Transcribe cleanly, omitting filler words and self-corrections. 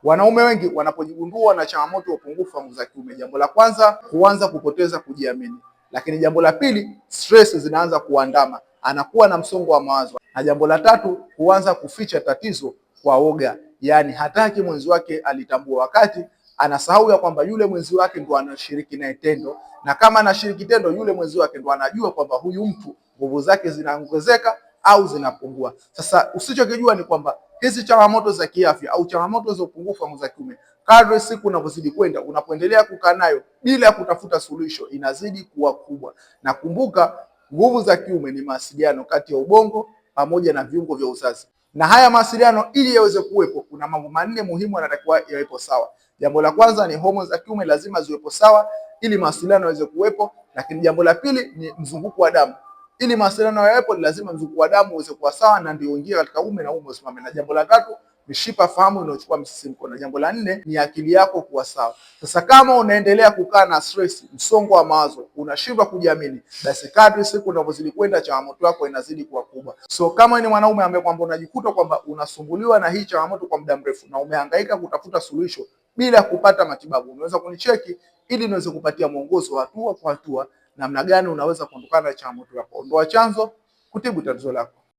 Wanaume wengi wanapojigundua na changamoto ya upungufu wa nguvu za kiume, jambo la kwanza huanza kupoteza kujiamini, lakini jambo la pili, stress zinaanza kuandama, anakuwa na msongo wa mawazo, na jambo la tatu, huanza kuficha tatizo kwa woga, yaani hataki mwenzi wake alitambua, wakati anasahau ya kwamba yule mwenzi wake ndo anashiriki naye tendo, na kama anashiriki tendo, yule mwenzi wake ndo anajua kwamba huyu mtu nguvu zake zinaongezeka au zinapungua. Sasa usichokijua ni kwamba hizi changamoto za kiafya au changamoto za upungufu wa nguvu za kiume, kadri siku unavyozidi kwenda, unapoendelea kukaa nayo bila ya kutafuta suluhisho, inazidi kuwa kubwa. Na kumbuka, nguvu za kiume ni mawasiliano kati ya ubongo pamoja na viungo vya uzazi, na haya mawasiliano ili yaweze kuwepo, kuna mambo manne muhimu yanatakiwa yawepo sawa. Jambo la kwanza ni homoni za kiume lazima ziwepo sawa ili mawasiliano yaweze kuwepo, lakini jambo la pili ni mzunguko wa damu. Ili mawasiliano yawepo, ni lazima mzunguko wa damu uweze kuwa sawa na ndio uingie katika ume na ume usimame. Na jambo la tatu, mishipa fahamu inayochukua msisimko. Na jambo la nne ni akili yako kuwa sawa. Sasa kama unaendelea kukaa na stress, msongo wa mawazo, unashindwa kujiamini, basi kadri siku unavyozidi kwenda, changamoto yako inazidi kuwa kubwa. So kama ni mwanaume ambaye kwamba unajikuta kwamba unasumbuliwa na hii changamoto kwa muda mrefu na umehangaika kutafuta suluhisho bila kupata matibabu, unaweza kunicheki ili niweze kupatia mwongozo wa hatua kwa hatua namna gani unaweza kuondokana na changamoto yako. Ondoa chanzo, kutibu tatizo lako.